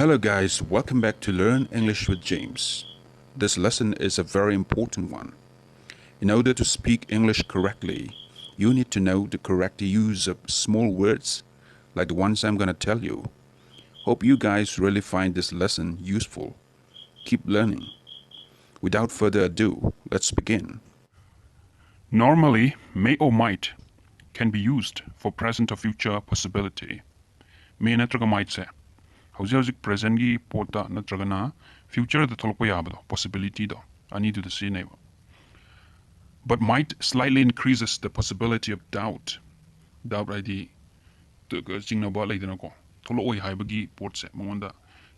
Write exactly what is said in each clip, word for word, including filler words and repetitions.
Hello guys, welcome back to Learn English with James. This lesson is a very important one. In order to speak English correctly, you need to know the correct use of small words like the ones I'm gonna tell you. Hope you guys really find this lesson useful. Keep learning. Without further ado, let's begin. Normally, may or might can be used for present or future possibility. May ꯅꯠꯇ꯭ꯔꯒ might ꯁꯦ ꯍꯧꯖꯤꯛ ꯍꯧꯖꯤꯛ present ꯀꯤ ꯄꯣꯠꯇ ꯅꯠꯇ꯭ꯔꯒꯅ future ꯗ ꯊꯣꯛꯂꯛꯄ ꯌꯥꯕꯗꯣ, possibility ꯗꯣ, ꯑꯅꯤꯗꯨꯗ ꯁꯤꯖꯤꯟꯅꯩꯕ꯫ But might slightly increases the possibility of doubt. Doubt ꯍꯥꯏꯗꯤ ꯇ-, ꯆꯤꯡꯅꯕ ꯂꯩꯗꯅꯀꯣ, ꯊꯣꯛꯂꯛꯑꯣꯏ ꯍꯥꯏꯕꯒꯤ ꯄꯣꯠꯁꯦ ꯃꯉꯣꯟꯗ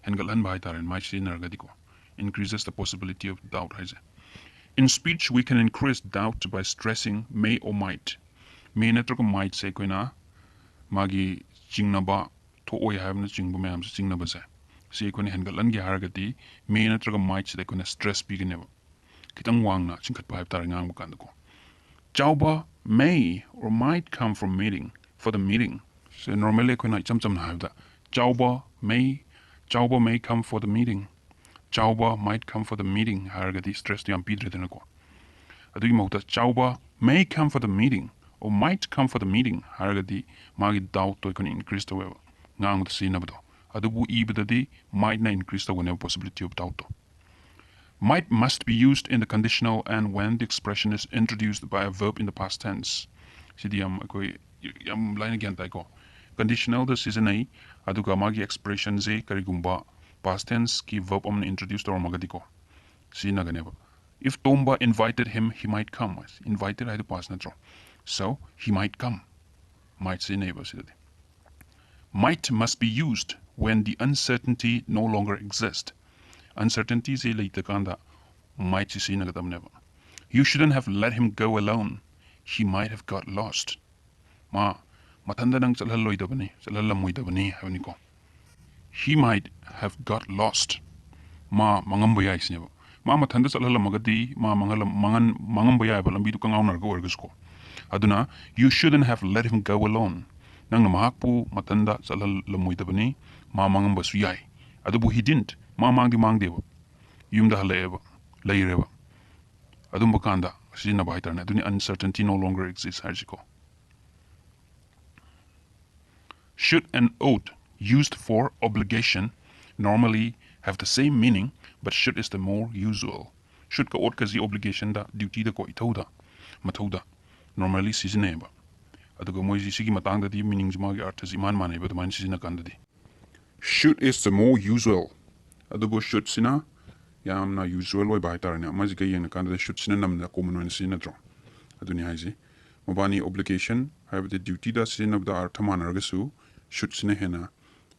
ꯍꯦꯟꯒꯠꯍꯟꯕ ꯍꯥꯏꯇꯥꯔꯦ, might ꯁꯤꯖꯤꯟꯅꯔꯒꯗꯤꯀꯣ, increases the possibility of doubt ꯍꯥꯏꯁꯦ꯫ In speech, we can increase doubt by stressing may or might. May ꯅꯠꯇ꯭ꯔꯒ might ꯁꯦ ꯑꯩꯈꯣꯏꯅ ꯃꯥꯒꯤ ꯆꯤꯡꯅꯕ, ꯊꯣꯛꯑꯣꯏ ꯍꯥꯏꯕꯅꯆꯤꯡꯕ ꯃꯌꯥꯝꯁꯦ, ꯆꯤꯡꯅꯕꯁꯦ, ꯁꯤ ꯑꯩꯈꯣꯏꯅ ꯍꯦꯟꯒꯠꯍꯟꯒꯦ ꯍꯥꯏꯔꯒꯗꯤ may ꯅꯠꯇ꯭ꯔꯒ might ꯁꯤꯗ ꯑꯩꯈꯣꯏꯅ stress ꯄꯤꯒꯅꯦꯕ, ꯈꯤꯇꯪ ꯋꯥꯡꯅ ꯆꯤꯡꯈꯠꯄ ꯍꯥꯏꯕ ꯇꯥꯔꯦ ꯉꯥꯡꯕ ꯀꯥꯟꯗꯀꯣ꯫ ꯆꯥꯎꯕ may or might come from meeting, for the meeting. Say normally ꯑꯩꯈꯣꯏꯅ ꯏꯆꯝ ꯆꯝꯅ ꯍꯥꯏꯕꯗ ꯆꯥꯎꯕ may, ꯆꯥꯎꯕ may come for the meeting, ꯆꯥꯎꯕ might come for the meeting ꯍꯥꯏꯔꯒꯗꯤ stress ꯇꯨ ꯌꯥꯝ ꯄꯤꯗ꯭ꯔꯦꯗꯅꯀꯣ꯫ ꯑꯗꯨꯒꯤ ꯃꯍꯨꯠꯇ ꯆꯥꯎꯕ may come for the meeting or might come for the meeting ꯍꯥꯏꯔꯒꯗꯤ ꯃꯥꯒꯤ doubt ꯇꯣ ꯑꯩꯈꯣꯏꯅ increase ꯇꯧꯋꯦꯕ, ꯉꯥꯡꯕꯗ ꯁꯤꯖꯤꯟꯅꯕꯗꯣ꯫ ꯑꯗꯨꯕꯨ ꯏꯕꯗꯗꯤ might ꯅ increase ꯇꯧꯒꯅꯦꯕ possibility of doubt to. Might must be used in the conditional and when the expression is introduced by a verb in the past tense. ꯁꯤꯗꯤ ꯌꯥꯝ ꯑꯩꯈꯣꯏ ꯌꯥꯝ ꯂꯥꯏꯅ ꯒ꯭ꯌꯥꯟ ꯇꯥꯏꯀꯣ꯫ Conditional ꯗ ꯁꯤꯖꯤꯟꯅꯩ, ꯑꯗꯨꯒ ꯃꯥꯒꯤ expression ꯁꯦ ꯀꯔꯤꯒꯨꯝꯕ past tense ꯀꯤ verb ꯑꯃꯅ introduce ꯇꯧꯔꯝꯃꯒꯗꯤꯀꯣ, ꯁꯤꯖꯤꯟꯅꯒꯅꯦꯕ꯫ If Tomba invited him, he might come. Invited ꯍꯥꯏꯗꯣ past ꯅꯠꯇ꯭ꯔꯣ? So, he might come. Might ꯁꯤꯖꯤꯟꯅꯩꯕ ꯁꯤꯗꯗꯤ꯫ Might must be used when the uncertainty no longer exists. Uncertainty ꯁꯤ ꯂꯩꯇ꯭ꯔꯀꯥꯟꯗ might ꯁꯤ ꯁꯤꯖꯤꯟꯅꯒꯗꯕꯅꯦꯕ꯫ You shouldn't have let him go alone. He might have got lost. ꯃꯥ ꯃꯊꯟꯗ ꯅꯪ ꯆꯠꯍꯜꯂꯣꯏꯗꯕꯅꯤ, ꯆꯠꯍꯜꯂꯝꯃꯣꯏꯗꯕꯅꯤ ꯍꯥꯏꯕꯅꯤꯀꯣ꯫ He might have got lost. ꯃꯥ ꯃꯥꯡꯉꯝꯕ ꯌꯥꯏ ꯁꯤꯅꯦꯕ꯫ ꯃꯥ ꯃꯊꯟꯗ ꯆꯠꯍꯜꯂꯝꯃꯒꯗꯤ, ꯃꯥ ꯃꯥꯡꯍꯜꯂꯝ-, ꯃꯥꯡꯍꯟ-, ꯃꯥꯡꯉꯝꯕ ꯌꯥꯏꯕ, ꯂꯝꯕꯤꯗꯨ ꯀꯉꯥꯎꯅꯔꯒ ꯑꯣꯏꯔꯒꯁꯨꯀꯣ꯫ ꯑꯗꯨꯅ, you shouldn't have let him go alone. ꯅꯪꯅ ꯃꯍꯥꯛꯄꯨ ꯃꯊꯟꯗ ꯆꯠꯍꯜꯂꯝꯃꯣꯏꯗꯕꯅꯤ, ꯃꯥ ꯃꯥꯡꯉꯝꯕꯁꯨ ꯌꯥꯏ꯫ ꯑꯗꯨꯕꯨ he didn't, ꯃꯥ ꯃꯥꯡꯗꯤ ꯃꯥꯡꯗꯦꯕ, ꯌꯨꯝꯗ ꯍꯜꯂꯛꯑꯦꯕ, ꯂꯩꯔꯦꯕ꯫ ꯑꯗꯨꯝꯕ ꯀꯥꯟꯗ ꯁꯤꯖꯤꯟꯅꯕ ꯍꯥꯏꯇꯥꯔꯦꯅꯦ꯫ ꯑꯗꯨꯅꯤ uncertainty no longer exists ꯍꯥꯏꯔꯤꯁꯤꯀꯣ꯫ Should and ought, used for obligation, normally have the same meaning, but should is the more usual. Shouldꯀ oughtꯀꯁꯤ obligationꯗ, dutyꯗꯀꯣ, ꯏꯊꯧꯗ, ꯃꯊꯧꯗ normally ꯁꯤꯖꯤꯟꯅꯩꯌꯦꯕ꯫ ꯑꯗꯨꯒ ꯃꯣꯏꯁꯤ ꯁꯤꯒꯤ ꯃꯇꯥꯡꯗꯗꯤ meaningꯁꯤ, ꯃꯥꯒꯤ ꯑꯔꯊꯁꯤ ꯏꯃꯥꯟ ꯃꯥꯟꯅꯩꯕ, ꯑꯗꯨꯃꯥꯏꯅ ꯁꯤꯖꯤꯟꯅ ꯀꯥꯟꯗꯗꯤ꯫ Should is the more usual. ꯑꯗꯨꯕꯨ shouldꯁꯤꯅ ꯌꯥꯝꯅ usual ꯑꯣꯏꯕ ꯍꯥꯏꯇꯥꯔꯦꯅꯦ꯫ ꯑꯃꯁꯤꯒ ꯌꯦꯡꯅ ꯀꯥꯟꯗꯗꯤ shouldꯁꯤꯅ ꯅꯝꯅ common ꯑꯣꯏꯅ ꯁꯤꯖꯤꯟꯅꯗ꯭ꯔꯣ? ꯑꯗꯨꯅꯤ ꯍꯥꯏꯁꯦ꯫ ꯃꯕꯥꯅꯤ obligation, ꯍꯥꯏꯕꯗꯤ dutyꯗ ꯁꯤꯖꯤꯟꯅꯕꯗ ꯑꯔꯊ ꯃꯥꯟꯅꯔꯒꯁꯨ, shouldꯁꯤꯅ ꯍꯦꯟꯅ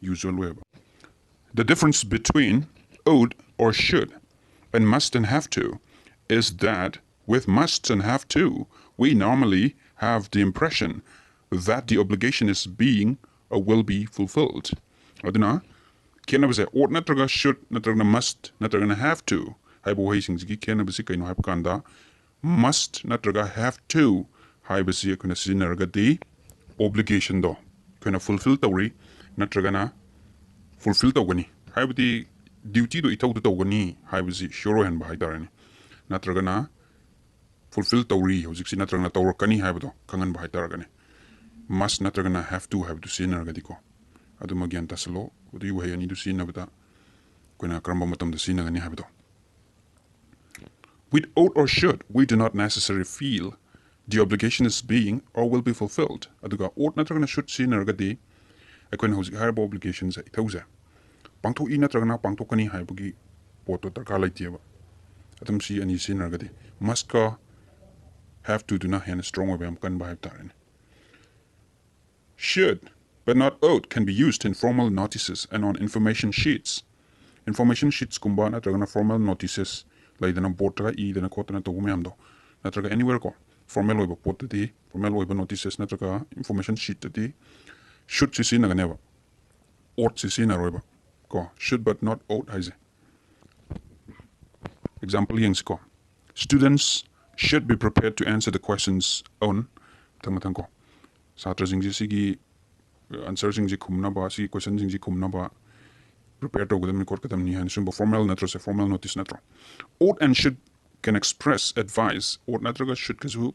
usual ꯑꯣꯏꯌꯦꯕ꯫ The difference between ought or should and must and have to is that with must and have to, we normally have the impression that the obligation is being or will be fulfilled. ꯑꯗꯨꯅ ꯈꯦꯠꯅꯕꯁꯦ ought ꯅꯠꯇ꯭ꯔꯒ should ꯅꯠꯇ꯭ꯔꯒꯅ must ꯅꯠꯇ꯭ꯔꯒꯅ have to ꯍꯥꯏꯕ ꯋꯥꯍꯩꯁꯤꯡꯁꯤꯒꯤ ꯈꯦꯠꯅꯕꯁꯤ ꯀꯩꯅꯣ ꯍꯥꯏꯕ ꯀꯥꯟꯗ, must ꯅꯠꯇ꯭ꯔꯒ have to ꯍꯥꯏꯕꯁꯤ ꯑꯩꯈꯣꯏꯅ ꯁꯤꯖꯤꯟꯅꯔꯒꯗꯤ obligationꯗꯣ ꯑꯩꯈꯣꯏꯅ fulfil ꯇꯧꯔꯤ ꯅꯠꯇ꯭ꯔꯒꯅ fulfil ꯇꯧꯒꯅꯤ, ꯍꯥꯏꯕꯗꯤ dutyꯗꯣ ꯏꯊꯧꯗ ꯇꯧꯒꯅꯤ ꯍꯥꯏꯕꯁꯤ sure ꯑꯣꯏꯍꯟꯕ ꯍꯥꯏꯇꯥꯔꯦꯅꯦ꯫ ꯅꯠꯇ꯭ꯔꯒꯅ fulfil ꯇꯧꯔꯤ ꯍꯧꯖꯤꯛꯁꯤ ꯅꯠꯇ꯭ꯔꯒꯅ ꯇꯧꯔꯛꯀꯅꯤ ꯍꯥꯏꯕꯗꯣ ꯈꯪꯍꯟꯕ ꯍꯥꯏꯇꯥꯔꯒꯅꯦ꯫ Must ꯅꯠꯇ꯭ꯔꯒꯅ have to ꯍꯥꯏꯕꯗꯨ ꯁꯤꯖꯤꯟꯅꯔꯒꯗꯤꯀꯣ꯫ ꯑꯗꯨꯃ ꯒ꯭ꯌꯥꯟ ꯇꯥꯁꯜꯂꯣ꯫ ꯑꯗꯨꯒꯤ ꯋꯥꯍꯩ ꯑꯅꯤꯗꯨ ꯁꯤꯖꯤꯟꯅꯕꯗ ꯑꯩꯈꯣꯏꯅ ꯀꯔꯝꯕ ꯃꯇꯝꯗ ꯁꯤꯖꯤꯟꯅꯒꯅꯤ ꯍꯥꯏꯕꯗꯣ꯫ With ought or should, we do not necessarily feel the obligation is being or will be fulfilled. ꯑꯗꯨꯒ ought ꯅꯠꯇ꯭ꯔꯒꯅ should ꯁꯤꯖꯤꯟꯅꯔꯒꯗꯤ ꯑꯩꯈꯣꯏꯅ ꯍꯧꯖꯤꯛ ꯍꯥꯏꯔꯤꯕ obligationꯁꯦ, ꯏꯊꯧꯁꯦ, ꯄꯥꯡꯊꯣꯛꯏ ꯅꯠꯇ꯭ꯔꯒꯅ ꯄꯥꯡꯊꯣꯛꯀꯅꯤ ꯍꯥꯏꯕꯒꯤ ꯄꯣꯠꯇꯣ ꯗꯔꯀꯥꯔ ꯂꯩꯇꯦꯕ꯫ ꯑꯗꯨꯝ ꯁꯤ ꯑꯅꯤ ꯁꯤꯖꯤꯟꯅꯔꯒꯗꯤ mustꯀ have toꯗꯨꯅ ꯍꯦꯟꯅ strong ꯑꯣꯏꯕ, ꯌꯥꯝ ꯀꯟꯕ ꯍꯥꯏꯕ ꯇꯥꯔꯦꯅꯦ꯫ Should, but not ought, can be used in formal notices and on information sheets. Information sheetsꯀꯨꯝꯕ ꯅꯠꯇ꯭ꯔꯒꯅ formal notices ꯂꯩꯗꯅ, boardꯇꯒ ꯏꯗꯅ ꯈꯣꯠꯇꯅ ꯇꯧꯕ ꯃꯌꯥꯝꯗꯣ, ꯅꯠꯇ꯭ꯔꯒ anywhere ꯀꯣ, formal ꯑꯣꯏꯕ ꯄꯣꯠꯇꯗꯤ, formal ꯑꯣꯏꯕ notices ꯅꯠꯇ꯭ꯔꯒ information sheetꯇꯗꯤ shouldꯁꯤ ꯁꯤꯖꯤꯟꯅꯒꯅꯦꯕ, oughtꯁꯤ ꯁꯤꯖꯤꯟꯅꯔꯣꯏꯕ ꯀꯣ, should but not ought ꯍꯥꯏꯁꯦ꯫ Example ꯌꯦꯡꯁꯤꯀꯣ꯫ Students should be prepared to answer the questions on, ꯃꯊꯪ ꯃꯊꯪ ꯀꯣ, ꯁꯥꯇ꯭ꯔꯁꯤꯡꯁꯤ ꯁꯤꯒꯤ answerꯁꯤꯡꯁꯤ ꯈꯨꯝꯅꯕ, ꯁꯤꯒꯤ questionꯁꯤꯡꯁꯤ ꯈꯨꯝꯅꯕ prepare ꯇꯧꯒꯗꯕꯅꯤ ꯈꯣꯠꯀꯗꯕꯅꯤ ꯍꯥꯏꯅ ꯁꯨꯝꯕ formal ꯅꯠꯇ꯭ꯔꯁꯦ, formal notice ꯅꯠꯇ꯭ꯔꯣ? Ought and should can express advice. Ought ꯅꯠꯇ꯭ꯔꯒ shouldꯀꯁꯨ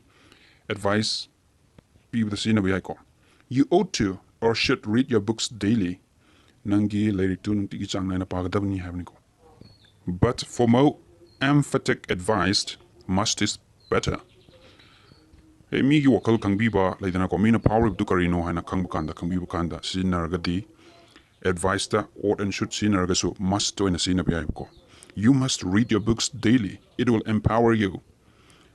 advice ꯄꯤꯕꯗ ꯁꯤꯖꯤꯟꯅꯕ ꯌꯥꯏꯀꯣ. You ought to or should read your books daily. ꯅꯪꯒꯤ ꯂꯥꯏꯔꯤꯛꯇꯨ ꯅꯨꯡꯇꯤꯒꯤ ꯆꯥꯡ ꯅꯥꯏꯅ ꯄꯥꯒꯗꯕꯅꯤ ꯍꯥꯏꯕꯅꯤꯀꯣ. But for more emphatic advice, must is better. ꯑꯦ, ꯃꯤꯒꯤ ꯋꯥꯈꯜ ꯈꯪꯕꯤꯕ ꯂꯩꯗꯅꯀꯣ, ꯃꯤꯅ ꯐꯥꯎꯔꯤꯕꯗꯨ ꯀꯔꯤꯅꯣ ꯍꯥꯏꯅ ꯈꯪꯕ ꯀꯥꯟꯗ, ꯈꯪꯕꯤꯕ ꯀꯥꯟꯗ ꯁꯤꯖꯤꯟꯅꯔꯒꯗꯤ adviceꯇ ought and should ꯁꯤꯖꯤꯟꯅꯔꯒꯁꯨ must ꯑꯣꯏꯅ ꯁꯤꯖꯤꯟꯅꯕ ꯌꯥꯏꯕꯀꯣ. You must read your books daily. It will empower you.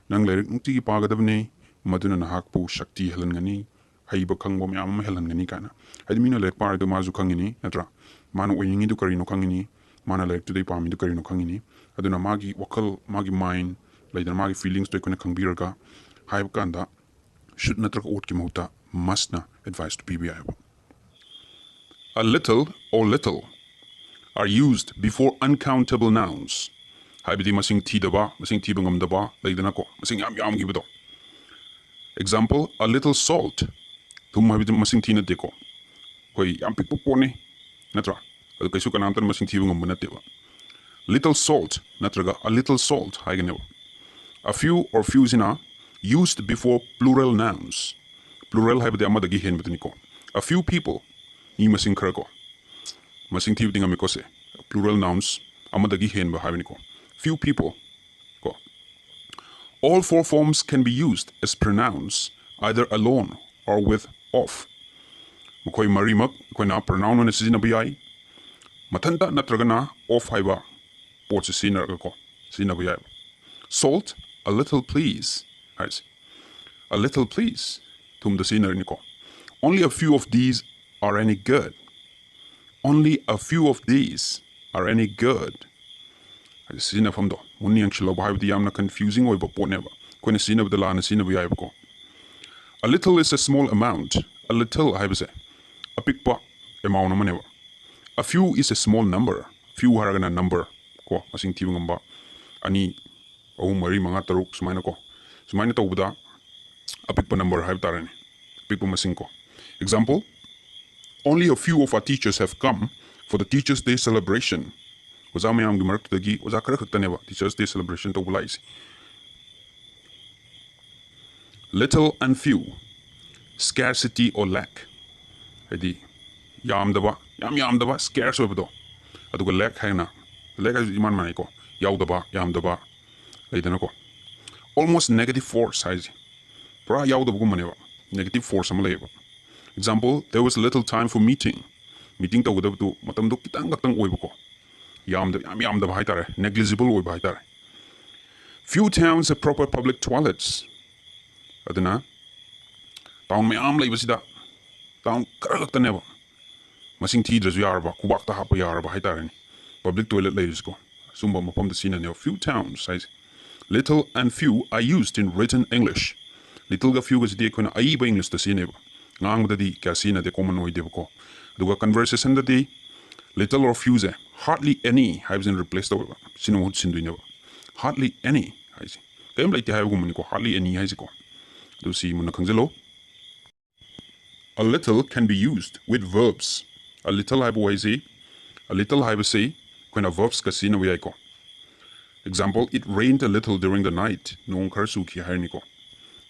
ꯅꯪ ꯂꯥꯏꯔꯤꯛ ꯅꯨꯡꯇꯤꯒꯤ ꯄꯥꯒꯗꯕꯅꯤ, ꯃꯗꯨꯅ ꯅꯍꯥꯛꯄꯨ ꯁꯛꯇꯤ ꯍꯦꯜꯍꯟꯒꯅꯤ, ꯍꯩꯕ ꯈꯪꯕ ꯃꯌꯥꯝ ꯑꯃ ꯍꯦꯜꯍꯟꯒꯅꯤ ꯀꯥꯏꯅ. ꯍꯥꯏꯗꯤ ꯃꯤꯅ ꯂꯥꯏꯔꯤꯛ ꯄꯥꯔꯤꯗꯣ ꯃꯥꯁꯨ ꯈꯪꯉꯤꯅꯤ, ꯅꯠꯇ꯭ꯔꯥ? ꯃꯥꯅ ꯑꯣꯏꯅꯤꯡꯉꯤꯗꯨ ꯀꯔꯤꯅꯣ ꯈꯪꯉꯤꯅꯤ, ꯃꯥꯅ ꯂꯥꯏꯔꯤꯛꯇꯨꯗꯩ ꯄꯥꯝꯃꯤꯗꯨ ꯀꯔꯤꯅꯣ ꯈꯪꯉꯤꯅꯤ. ꯑꯗꯨꯅ ꯃꯥꯒꯤ ꯋꯥꯈꯜ, ꯃꯥꯒꯤ mind ꯂꯩꯗꯅ, ꯃꯥꯒꯤ feelingsꯇꯣ ꯑꯩꯈꯣꯏꯅ ꯈꯪꯕꯤꯔꯒ ꯍꯥꯏꯕ ꯀꯥꯟꯗ should ꯅꯠꯇ꯭ꯔꯒ ouughtꯀꯤ ꯃꯍꯨꯠꯇ mustꯅ adviceꯇꯨ ꯄꯤꯕ ꯌꯥꯏꯑꯕ. A little or little are used before uncountable nouns. ꯍꯥꯏꯕꯗꯤ ꯃꯁꯤꯡ ꯊꯤꯗꯕ, ꯃꯁꯤꯡ ꯊꯤꯕ ꯉꯝꯗꯕ ꯂꯩꯗꯅꯀꯣ, ꯃꯁꯤꯡ ꯌꯥꯝ ꯌꯥꯝꯈꯤꯕꯗꯣ. Example, a little salt. ꯊꯨꯝ ꯍꯥꯏꯕꯗꯤ ꯃꯁꯤꯡ ꯊꯤ ꯅꯠꯇꯦꯀꯣ, ꯑꯩꯈꯣꯏ ꯌꯥꯝ ꯄꯤꯛꯄ ꯄꯣꯠꯅꯤ, ꯅꯠꯇ꯭ꯔꯥ? ꯑꯗꯨ ꯀꯩꯁꯨ ꯀꯅꯥꯝꯇꯅ ꯃꯁꯤꯡ ꯊꯤꯕ ꯉꯝꯕ ꯅꯠꯇꯦꯕ. Little salt ꯅꯠꯇ꯭ꯔꯒ a little salt ꯍꯥꯏꯒꯅꯦꯕ. A few or fewꯁꯤꯅ used before plural nouns. Plural ꯍꯥꯏꯕꯗꯤ ꯑꯃꯗꯒꯤ ꯍꯦꯟꯕꯗꯨꯅꯤꯀꯣ. A few people, ꯃꯤ ꯃꯁꯤꯡ ꯈꯔ ꯀꯣ, ꯃꯁꯤꯡ ꯊꯤꯕꯗꯤ ꯉꯝꯃꯤꯀꯣ ꯁꯦ. Plural nouns ꯑꯃꯗꯒꯤ ꯍꯦꯟꯕ ꯍꯥꯏꯕꯅꯤꯀꯣ. Few people ꯀꯣ. All four forms can be used as pronouns either alone or with of. ꯃꯈꯣꯏ ꯃꯔꯤꯃꯛ ꯑꯩꯈꯣꯏꯅ pronoun ꯑꯣꯏꯅ ꯁꯤꯖꯤꯟꯅꯕ ꯌꯥꯏ, ꯃꯊꯟꯇ ꯅꯠꯇ꯭ꯔꯒꯅ of ꯍꯥꯏꯕ ꯄꯣꯠꯁꯦ ꯁꯤꯖꯤꯟꯅꯔꯒꯀꯣ ꯁꯤꯖꯤꯟꯅꯕ ꯌꯥꯏꯕ. Salt, a little please ꯍꯥꯏꯔꯤꯁꯦ. A little please, ꯊꯨꯝꯗ ꯁꯤꯖꯤꯟꯅꯔꯤꯅꯤꯀꯣ. Only a few of these are any good. Only a few of these are any good. ꯍꯥꯏꯗꯤ ꯁꯤꯖꯤꯟꯅꯐꯝꯗꯣ ꯃꯨꯟꯅ ꯌꯦꯡꯁꯤꯜꯂꯧꯕ ꯍꯥꯏꯕꯗꯤ ꯌꯥꯝꯅ confusing ꯑꯣꯏꯕ ꯄꯣꯠꯅꯦꯕ, ꯑꯩꯈꯣꯏꯅ ꯁꯤꯖꯤꯟꯅꯕꯗ ꯂꯥꯟꯅ ꯁꯤꯖꯤꯟꯅꯕ ꯌꯥꯏꯕꯀꯣ. A little is a small amount. A little ꯍꯥꯏꯕꯁꯦ ꯑꯄꯤꯛꯄ amount ꯑꯃꯅꯦꯕ. A few is a small number. Few ꯍꯥꯏꯔꯒꯅ number ꯀꯣ, ꯃꯁꯤꯡ ꯊꯤꯕ ꯉꯝꯕ, ꯑꯅꯤ, ꯑꯍꯨꯝ, ꯃꯔꯤ, ꯃꯉꯥ, ꯇꯔꯨꯛ ꯁꯨꯃꯥꯏꯅ ꯀꯣ, ꯁꯨꯃꯥꯏꯅ ꯇꯧꯕꯗ ꯑꯄꯤꯛꯄ number ꯍꯥꯏꯕ ꯇꯥꯔꯦꯅꯦ, ꯑꯄꯤꯛꯄ ꯃꯁꯤꯡ ꯀꯣ. Example, only a few of our teachers have come for the Teachers' Day celebration. ꯑꯣꯖꯥ ꯃꯌꯥꯝꯒꯤ ꯃꯔꯛꯇꯨꯗꯒꯤ ꯑꯣꯖꯥ ꯈꯔ ꯈꯛꯇꯅꯦꯕ Teachers' Day celebration ꯇꯧꯕ ꯂꯥꯛꯏꯁꯦ. Little and few, scarcity or lack. ꯍꯥꯏꯗꯤ ꯌꯥꯝꯗꯕ, ꯌꯥꯝ ꯌꯥꯝꯗꯕ, scarce ꯑꯣꯏꯕꯗꯣ. ꯑꯗꯨꯒ lack ꯍꯥꯏꯅ, lack ꯍꯥꯏꯁꯨ ꯏꯃꯥꯟ ꯃꯥꯟꯅꯩꯀꯣ, ꯌꯥꯎꯗꯕ, ꯌꯥꯝꯗꯕ ꯂꯩꯗꯅꯀꯣ. Almost negative force ꯍꯥꯏꯁꯦ ꯄꯨꯔꯥ ꯌꯥꯎꯗꯕꯒꯨꯝꯕꯅꯦꯕ, negative force ꯑꯃ ꯂꯩꯌꯦꯕ. Example: there was little time for meeting. Meeting ꯇꯧꯒꯗꯕꯗꯨ ꯃꯇꯝꯗꯣ ꯈꯤꯇꯪ ꯈꯛꯇꯪ ꯑꯣꯏꯕꯀꯣ, ꯌꯥꯝꯗ ꯌꯥꯝ ꯌꯥꯝꯗꯕ ꯍꯥꯏꯇꯥꯔꯦ, negligible ꯑꯣꯏꯕ ꯍꯥꯏꯇꯥꯔꯦ. Few towns have proper public toilets. ꯑꯗꯨꯅ town ꯃꯌꯥꯝ ꯂꯩꯕꯁꯤꯗ town ꯈꯔ ꯈꯛꯇꯅꯦꯕ ꯃꯁꯤꯡ ꯊꯤꯗ꯭ꯔꯁꯨ ꯌꯥꯔꯕ, ꯈꯨꯕꯥꯛꯇ ꯍꯥꯞꯄ ꯌꯥꯔꯕ ꯍꯥꯏꯇꯥꯔꯦꯅꯦ, public toilet ꯂꯩꯔꯤꯁꯤꯀꯣ. ꯁꯨꯝꯕ ꯃꯐꯝꯗ ꯁꯤꯖꯤꯟꯅꯅꯦꯕ few towns ꯍꯥꯏꯁꯦ. Little and few are used in written English. Littleꯒ fewꯒꯁꯤꯗꯤ ꯑꯩꯈꯣꯏꯅ ꯑꯏꯕ Englishꯇ ꯁꯤꯖꯤꯟꯅꯩꯕ, ꯉꯥꯡꯕꯗꯗꯤ ꯀꯌꯥ ꯁꯤꯖꯤꯟꯅꯗꯦ, common ꯑꯣꯏꯗꯦꯕꯀꯣ. ꯑꯗꯨꯒ conversationꯗꯗꯤ little or fewꯁꯦ hardly any ꯍꯥꯏꯕꯁꯤꯅ replace ꯇꯧꯋꯦꯕ, ꯁꯤꯅ ꯃꯍꯨꯠ ꯁꯤꯟꯗꯣꯏꯅꯦꯕ. Hardly any ꯍꯥꯏꯁꯦ ꯀꯔꯤꯝ ꯂꯩꯇꯦ ꯍꯥꯏꯕꯒꯨꯝꯕꯅꯤꯀꯣ, hardly any ꯍꯥꯏꯁꯦꯀꯣ. ꯑꯗꯨ ꯁꯤ ꯃꯨꯟꯅ ꯈꯪꯖꯤꯜꯂꯣ. A little can be used with verbs. A little ꯍꯥꯏꯕ ꯋꯥꯍꯩꯁꯤ, a little ꯍꯥꯏꯕꯁꯤ ꯑꯩꯈꯣꯏꯅ verbsꯀ ꯁꯤꯖꯤꯟꯅꯕ ꯌꯥꯏꯀꯣ. Example: it rained a little during the night. ꯅꯣꯡ ꯈꯔ ꯆꯨꯈꯤ ꯍꯥꯏꯔꯅꯤꯀꯣ,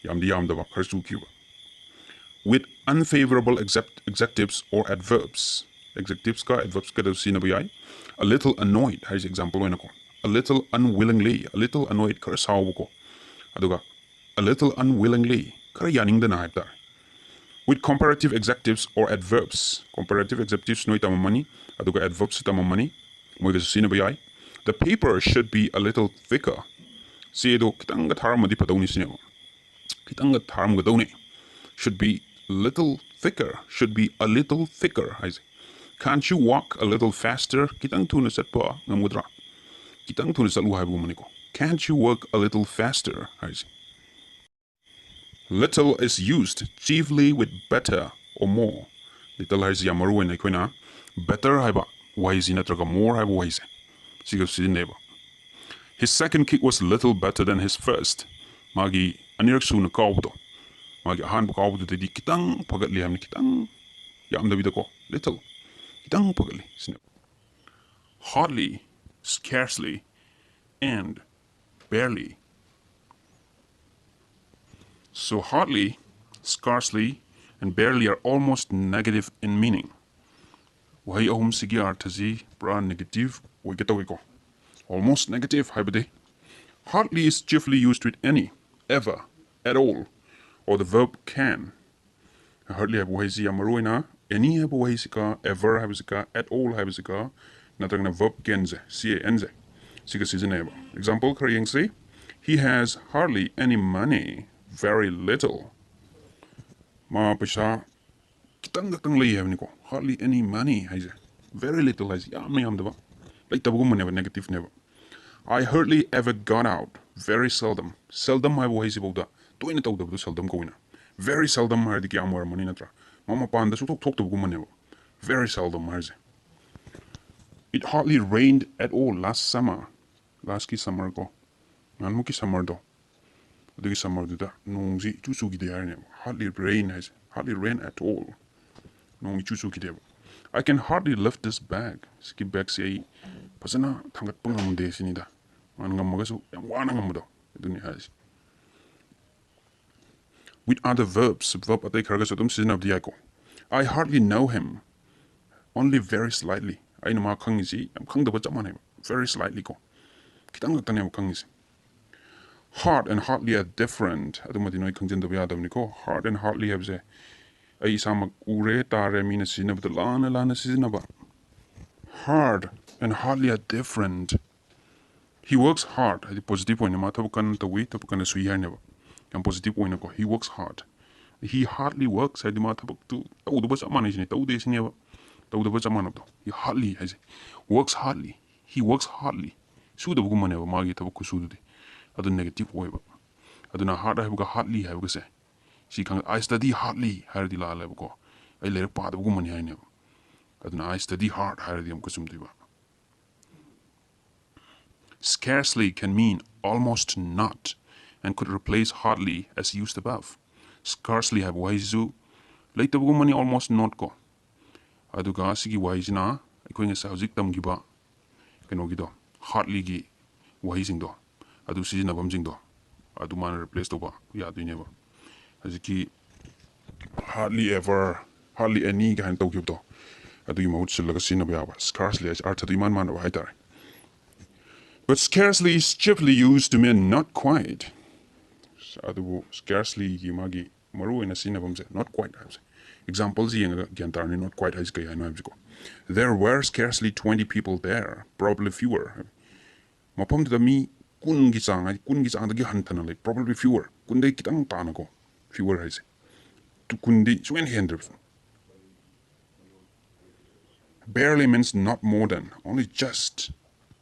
ꯌꯥꯝꯗꯤ ꯌꯥꯝꯗꯕ, ꯈꯔ ꯆꯨꯈꯤꯕ. With unfavorable adjectives or adverbs. Adjectivesꯀ adverbsꯀꯗ ꯁꯤꯖꯤꯟꯅꯕ ꯌꯥꯏ. A little annoyed ꯍꯥꯏꯁꯦ example ꯑꯣꯏꯅꯀꯣ, a little unwillingly, a little annoyed, ꯈꯔ ꯁꯥꯎꯕꯀꯣ. ꯑꯗꯨꯒ a little unwillingly, ꯈꯔ ꯌꯥꯅꯤꯡꯗꯅ ꯍꯥꯏꯕ ꯇꯥꯔꯦ. With comparative adjectives or adverbs. Comparative adjectives ꯅꯣꯏ ꯇꯝꯃꯝꯃꯅꯤ, ꯑꯗꯨꯒ adverbs ꯇꯝꯃꯝꯃꯅꯤ, ꯃꯣꯏꯒꯁꯨ ꯁꯤꯖꯤꯟꯅꯕ ꯌꯥꯏ. The paper should be a little thicker. ꯆꯦꯗꯣ ꯈꯤꯇꯪꯒ ꯊꯥꯔꯝꯃꯗꯤ ꯐꯗꯧꯅꯤ ꯁꯤꯅꯦꯕ, ꯈꯤꯇꯪꯒ ꯊꯥꯔꯝꯒꯗꯧꯅꯦ. Should be little thicker, should be a little thicker ꯍꯥꯏꯁꯦ. Can't you walk a little faster? ꯈꯤꯇꯪ ꯊꯨꯅ ꯆꯠꯄ ꯉꯝꯒꯗ꯭ꯔꯥ? ꯈꯤꯇꯪ ꯊꯨꯅ ꯆꯠꯂꯨ ꯍꯥꯏꯕꯒꯨꯝꯕꯅꯤꯀꯣ. Can't you walk a little faster ꯍꯥꯏꯁꯦ. Little is used chiefly with better or more. Little ꯍꯥꯏꯁꯤ ꯌꯥꯝ ꯃꯔꯨ ꯑꯣꯏꯅ ꯑꯩꯈꯣꯏꯅ better ꯍꯥꯏꯕ ꯋꯥꯍꯩꯁꯤ ꯅꯠꯇ꯭ꯔꯒ more ꯍꯥꯏꯕ ꯋꯥꯍꯩꯁꯦ ꯁꯤꯒ ꯁꯤꯖꯤꯟꯅꯩꯕ. His second kick was little better than his first. ꯃꯥꯒꯤ ꯑꯅꯤꯔꯛ ꯁꯨꯅ ꯀꯥꯎꯕꯗꯣ, ꯃꯥꯒꯤ ꯑꯍꯥꯟꯕ ꯀꯥꯎꯕꯗꯨꯗꯩꯗꯤ ꯈꯤꯇꯪ ꯐꯒꯠꯂꯤ ꯍꯥꯏꯕꯅꯤ, ꯈꯤꯇꯪ, ꯌꯥꯝꯗꯕꯤꯗꯀꯣ, little. ꯈꯤꯇꯪ ꯐꯒꯠꯂꯤ ꯁꯤꯅꯦꯕ꯫ Hardly, scarcely, and barely. So hardly, scarcely, and barely are almost negative in meaning. ꯋꯥꯍꯩ ꯑꯍꯨꯝꯁꯤꯒꯤ ꯑꯥꯔꯊꯁꯤ ꯄꯨꯔꯥ negative ꯑꯣꯏꯒꯦ ꯇꯧꯏꯀꯣ꯫ Almost negative ꯍꯥꯏꯕꯗꯤ, hardly is chiefly used with any, ever, at all, or the verb can. Hardly ꯍꯥꯏꯕ ꯋꯥꯍꯩꯁꯤ ꯌꯥꯝ ꯃꯔꯨ ꯑꯣꯏꯅ any ꯍꯥꯏꯕ ꯋꯥꯍꯩꯁꯤꯒ, ever ꯍꯥꯏꯕꯁꯤꯒ, at all ꯍꯥꯏꯕꯁꯤꯒ, ꯅꯠꯇ꯭ꯔꯒꯅ verb canꯁꯦ, C A N ꯁꯦ, ꯁꯤꯒ ꯁꯤꯖꯤꯟꯅꯩꯌꯦꯕ꯫ Example ꯈꯔ ꯌꯦꯡꯁꯤ꯫ He has hardly any money, very little. ꯃꯥ ꯄꯩꯁꯥ ꯈꯤꯇꯪ ꯈꯛꯇꯪ ꯂꯩ ꯍꯥꯏꯕꯅꯤꯀꯣ꯫ Hardly any money ꯍꯥꯏꯁꯦ, very little ꯍꯥꯏꯁꯦ ꯌꯥꯝꯅ ꯌꯥꯝꯗꯕ, ꯂꯩꯇꯕꯒꯨꯝꯕꯅꯦꯕ, negative ꯅꯦꯕ꯫ I hardly ever got out, very seldom. Seldom ꯍꯥꯏꯕ ꯋꯥꯍꯩꯁꯤꯐꯥꯎꯗ ꯇꯣꯏꯅ ꯇꯧꯗꯕꯗꯣ seldom ꯀꯧꯏꯅ꯫ Very seldom ꯍꯥꯏꯔꯗꯤ ꯀꯌꯥꯝ ꯑꯣꯏꯔꯝꯃꯅꯤ ꯅꯠꯇ꯭ꯔꯥ? ꯃꯥ ꯃꯄꯥꯟꯗ ꯁꯨꯡꯊꯣꯛ ꯊꯣꯛꯇꯕꯒꯨꯝꯕꯅꯦꯕ very seldom ꯍꯥꯏꯔꯤꯁꯦ꯫ It hardly rained at all last summer. Lastꯀꯤ summer ꯀꯣ, ꯅꯍꯥꯟꯃꯨꯛꯀꯤ summerꯗꯣ, ꯑꯗꯨꯒꯤ summerꯗꯨꯗ ꯅꯣꯡꯁꯤ ꯏꯆꯨ ꯆꯨꯈꯤꯗꯦ ꯍꯥꯏꯔꯤꯅꯦꯕ꯫ Hardly rain ꯍꯥꯏꯁꯦ, hardly rain at all. ꯅꯣꯡ ꯏꯆꯨ ꯆꯨꯈꯤꯗꯦꯕ꯫ I can hardly lift this bag. ꯁꯤꯒꯤ bagꯁꯦ ꯑꯩ ꯐꯖꯅ ꯊꯥꯡꯒꯠꯄ ꯉꯝꯗꯦ ꯁꯤꯅꯤꯗ꯫ ꯃꯥꯅ ꯉꯝꯃꯒꯁꯨ ꯌꯥꯝ ꯋꯥꯅ ꯉꯝꯕꯗꯣ, ꯑꯗꯨꯅꯤ ꯍꯥꯏꯔꯤꯁꯦ꯫ With other verbs, verb ꯑꯇꯩ ꯈꯔꯒꯁꯨ ꯑꯗꯨꯝ ꯁꯤꯖꯤꯟꯅꯕꯗꯤ ꯌꯥꯏꯀꯣ꯫ I hardly know him, only very slightly. ꯑꯩꯅ ꯃꯥ ꯈꯪꯉꯤꯁꯤ ꯌꯥꯝ ꯈꯪꯗꯕ ꯆꯞ ꯃꯥꯟꯅꯩꯕ, very slightly ꯀꯣ, ꯈꯤꯇꯪ ꯈꯛꯇꯅꯦꯕ ꯈꯪꯉꯤꯁꯦ꯫ Hard and hardly are different. ꯑꯗꯨꯃꯗꯤ ꯅꯣꯏ ꯈꯪꯖꯤꯟꯗꯕ ꯌꯥꯗꯕꯅꯤꯀꯣ꯫ Hard and hardly ꯍꯥꯏꯕꯁꯦ ꯑꯩ ꯏꯁꯥꯃꯛ ꯎꯔꯦ, ꯇꯥꯔꯦ, ꯃꯤꯅ ꯁꯤꯖꯤꯟꯅꯕꯗ ꯂꯥꯟꯅ ꯂꯥꯟꯅ ꯁꯤꯖꯤꯟꯅꯕ꯫ Hard and hardly are different. He works hard ꯍꯥꯏꯗꯤ positive ꯑꯣꯏꯅ ꯃꯥ ꯊꯕꯛ ꯀꯟꯅ ꯇꯧꯏ, ꯊꯕꯛ ꯀꯟꯅ ꯁꯨꯏ ꯍꯥꯏꯅꯦꯕ꯫ ꯌꯥꯝ positive ꯑꯣꯏꯅꯀꯣ, he works hard. He hardly works ꯍꯥꯏꯗꯤ ꯃꯥ ꯊꯕꯛꯇꯨ ꯇꯧꯗꯕ ꯆꯞ ꯃꯥꯟꯅꯩ ꯁꯤꯅꯦ, ꯇꯧꯗꯦ ꯁꯤꯅꯦꯕ, ꯇꯧꯗꯕ ꯆꯞ ꯃꯥꯟꯅꯕꯗꯣ꯫ He hardly ꯍꯥꯏꯁꯦ, works hardly, he works hardly, ꯁꯨꯗꯕꯒꯨꯝꯕꯅꯦꯕ ꯃꯥꯒꯤ ꯊꯕꯛ ꯈꯨꯁꯨꯗꯨꯗꯤ꯫ ꯑꯗꯨ negative ꯑꯣꯏꯕ꯫ ꯑꯗꯨꯅ hard ꯍꯥꯏꯕꯒ hardly ꯍꯥꯏꯕꯒꯁꯦ ꯁꯤ ꯈꯪ, I study hardly ꯍꯥꯏꯔꯗꯤ ꯂꯥꯜꯂꯦꯕꯀꯣ, ꯑꯩ ꯂꯥꯏꯔꯤꯛ ꯄꯥꯗꯕꯒꯨꯝꯕꯅꯤ ꯍꯥꯏꯅꯦꯕ꯫ ꯑꯗꯨꯅ I study hard ꯍꯥꯏꯔꯗꯤ ꯑꯃꯨꯛꯀ ꯆꯨꯝꯗꯣꯏꯕ꯫ Scarcely can mean almost not and could replace hardly as used above. Scarcely ꯍꯥꯏꯕ ꯋꯥꯍꯩꯁꯤꯁꯨ ꯂꯩꯇꯕꯒꯨꯝꯕꯅꯤ, almost not ꯀꯣ꯫ ꯑꯗꯨꯒ ꯁꯤꯒꯤ ꯋꯥꯍꯩꯁꯤꯅ ꯑꯩꯈꯣꯏ ꯉꯁꯥꯏ ꯍꯧꯖꯤꯛ ꯇꯝꯈꯤꯕ ꯀꯩꯅꯣꯒꯤꯗꯣ, ꯍꯥꯔꯠꯂꯤꯒꯤ ꯋꯥꯍꯩꯁꯤꯡꯗꯣ, ꯑꯗꯨ ꯁꯤꯖꯤꯟꯅꯐꯝꯁꯤꯡꯗꯣ ꯑꯗꯨ ꯃꯥꯅ ꯔꯤꯄ꯭ꯂꯦꯁ ꯇꯧꯕ ꯌꯥꯗꯣꯏꯅꯦꯕ꯫ ꯍꯧꯖꯤꯛꯀꯤ hardly ever, hardly any ꯀꯥꯏꯅ ꯇꯧꯈꯤꯕꯗꯣ, ꯑꯗꯨꯒꯤ ꯃꯍꯨꯠ ꯁꯤꯜꯂꯒ ꯁꯤꯖꯤꯟꯅꯕ ꯌꯥꯕ꯫ Scarcely ꯍꯥꯏꯁꯦ ꯑꯥꯔꯊꯗꯣ ꯏꯃꯥꯟ ꯃꯥꯟꯅꯕ ꯍꯥꯏꯇꯥꯔꯦ꯫ But scarcely is chiefly used to mean not quite. ꯑꯗꯨꯕꯨ scarcelyꯒꯤ ꯃꯥꯒꯤ ꯃꯔꯨ ꯑꯣꯏꯅ ꯁꯤꯖꯤꯟꯅꯐꯝꯁꯦ not quite ꯍꯥꯏꯕꯁꯦ꯫ Exampleꯁꯤ ꯌꯦꯡꯉꯒ ꯒ꯭ꯌꯥꯟ ꯇꯥꯔꯅꯤ not quite ꯍꯥꯏꯁꯦ ꯀꯩ ꯍꯥꯏꯅꯣ ꯍꯥꯏꯕꯁꯤꯀꯣ꯫ There were scarcely twenty people there, probably fewer꯫ ꯃꯐꯝꯗꯨꯗ ꯃꯤ ꯀꯨꯟꯒꯤ ꯆꯥꯡ, ꯍꯥꯏꯗꯤ ꯀꯨꯟꯒꯤ ꯆꯥꯡꯗꯒꯤ ꯍꯟꯊꯅ ꯂꯩ, probably fewer, ꯀꯨꯟꯗꯒꯤ ꯈꯤꯇꯪ ꯇꯥꯅꯀꯣ, fewer ꯍꯥꯏꯁꯦ꯫ Two ꯀꯨꯟꯗꯤ ꯁꯨꯡꯍꯦꯟ ꯍꯦꯟꯗ꯭ꯔꯕ꯫ Barely means not more than, only just꯫